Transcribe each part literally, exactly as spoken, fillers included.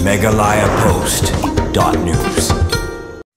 Meghalaya Post dot news.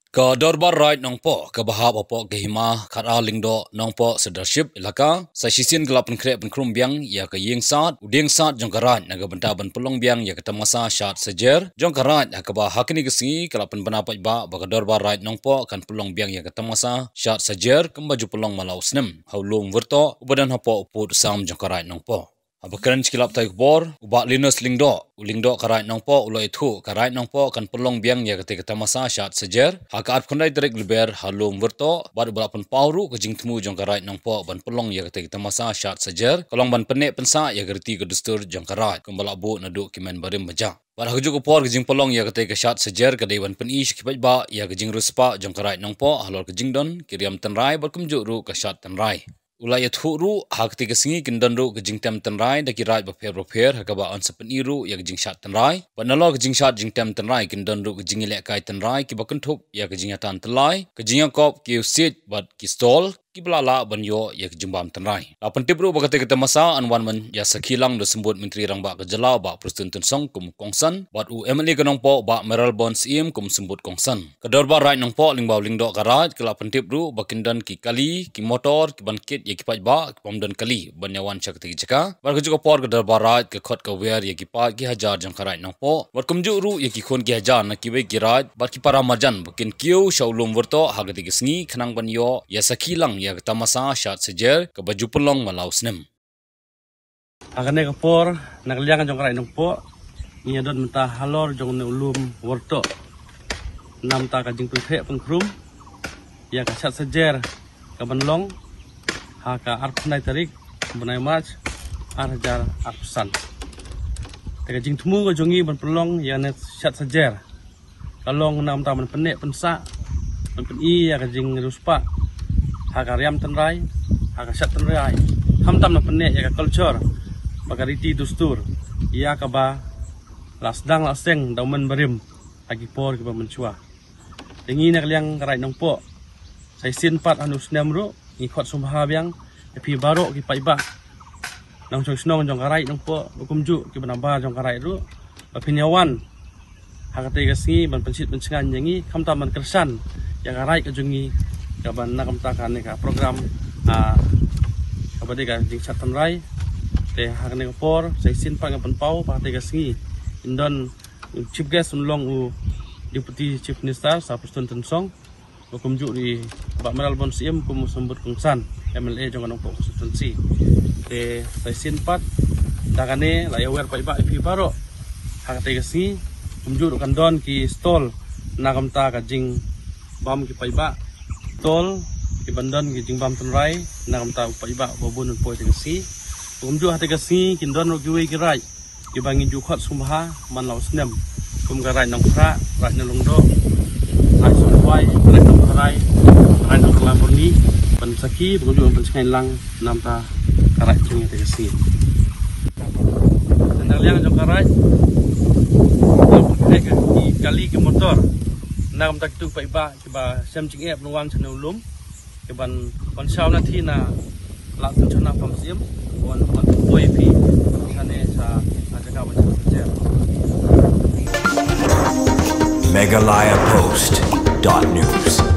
Ka Dorbar Raid Nongpoh, kaba hap hapoh ka Hima Khatar Lyngdoh Nongpoh Sirdarship Elaka, sa shisien ka la pynkhreh pynkhrum biang ïa ka ïing sad, u dieng sad jong ka Raid, na ka bynta ban pynlong biang ïa ka tamasa shad sajer jong ka Raid, ha kaba ha kane ka sngi ka la pynbna paidbah ba ka Dorbar Raid Nongpoh kan pynlong biang ïa ka tamasa shad sajer kumba ju pynlong man la u snem ha u lum Wyrtoh uba don hapoh u pud u sam jong ka Raid Nongpoh. Haba kren sha ki lad pathai khubor, u Bah Linus Lyngdoh, u Lyngdoh ka Raid Nongpoh, u la ïathuh ka Raid Nongpoh kan pynlong biang ïa katei ka tamasa shad sajer ha ka arphew khyndai tarik Lber ha lum Wyrtoh, bad uba la pynpaw ruh ka jingthmu jong ka Raid Nongpoh ban pynlong ïa katei ka tamasa shad sajer ka long ban pynneh pynsah ïa ka riti ka dustur jong ka Raid kumba la buh naduh ki myn barim ba jah. Bad ha kajuh ka por ka jingpynlong ïa katei ka shad sajer ka dei ban pyni sha ki paidbah ïa ka jingriewspah jong ka Raid Nongpoh halor ka jingdon ki riam tynrai bad kumjuh ruh ka shad tynrai. U la ïathuh ruh ha katei ka sngi kin don ruh ka jingtem tynrai da ki raid bapher bapher, ha kaba yn sa pyni ruh ïa ka jingshad tynrai. Bad nalor ka jingshad jingtem tynrai kin don ruh ka jingïalehkai tynrai kiba kynthup ïa ka jingïatan tyllai, ka jingïakop ki u siej bad ki stall kiba la lah ban ïoh ïa ka jingbam tynrai. La pyntip ruh ba katei ka tamasa yn wan ban ïasakhi lang da u Symbud Myntri Rangbah ka jylla u Bah Prestone Tynsong kum u kongsan, bad u MLA ka Nongpoh Bah Mayralborn Syiem kum u Symbud kongsan. Ka Dorbar Raid Nongpoh lyngba u Lyngdoh ka Raid ka la pyntip ruh ba kin don ki kali, ki motor, ki ban kit ïa ki paidbah ki bym don kali ban ïawan sha katei ka jaka. Bad kajuh ka por ka Dorbar Raid ka khot ka wer ïa ki paid ki hajar jong ka Raid Nongpoh bad kumjuh ruh ïa ki khun ki hajar na kiwei ki raid bad ki para marjan ba kin kiew sha u lum Wyrtoh ha katei ka sngi khnang ban ïoh ïasakhi lang ïa ka tamasa shad sajer kaba ju pynlong man la u snem. Ha kane ka por, na ka liang jong ka Raid Nongpoh, ngi ïa don mynta halor jong une u lum Wyrtoh na ka bynta ka jingpynkhreh pynkhrum ïa ka shad sajer ka ban long ha ka arphew khyndai tarik bnai March ar hajar arphew san. Te ka jingthmu ka jong ngi ban pynlong ïa kane ka shad sajer ka long na ka bynta ban pynneh pynsah, ban pyni ïa ka jingriewspah ha ka riam tynrai, ha ka shad tynrai, khamtam ban pynneh ïa ka culture bad ka riti dustur ïa kaba la sdang la seng da u myn barim ha ki por kiba mynshuwa. Te ngi na ka liang ka Raid Nongpoh, sa shisien pat ha une u snem ruh ngi khot sngewbha biang ïa phi baroh ki paidbah nongshong shnong jong ka Raid Nongpoh, bad kumjuh kiba nabar jong ka Raid ruh, ba phin ïawan ha katei ka sngi ban pynshit pynshngaiñ ïa ngi, khamtam ban kyrshan ïa ka Raid ka jong ngi, ka ban na ka bynta kane ka program, ah, kaba dei ka jingshad tynrai. Te ha kane ka por, sa shisien pat nga pynpaw ba ha katei ka sngi kin don u chief guest, un long u Deputy Chief Minister Sir Prestone Tynsong, bad kumjuh ruh i Bah Mayralborn Syiem kum u Symbud kongsan MLA jong ka Nongpoh constituency. Te sa shisien pat da kane la ïa wer paidbah ïa phi baroh ha katei ka sngi, kumjuh ruh kan don ki stall na ka bynta ka jingbam ki paidbah, stall ki ban don ki jingbam tynrai na ka bynta u paidbah ba bun ban poi ha katei ka sngi. Kumjuh ha katei ka sngi kin don ruh kiwei ki raid kiba ngi ju khot sngewbha man la u snem, kum ka Raid Nongkhrah, Raid Nonglyngdoh, Raid Sohluai, Raid Nongkharai, Raid Nongkhlaburni, ban sakhi bad kumjuh ban pynshngaiñ lang na ka bynta ka Raid jong ngi ha katei ka sngi. Na ka liang jong ka Raid, ki kali ki motor na ka bynta kito ki paidbah kiba shem jingeh ban wan sha une u lum, ki ban wan shaw na thie na Ladthunchona Farm Syiem, wan, wan poi phi shane sha, sha jaka ban shad sajer. Meghalaya Post dot news.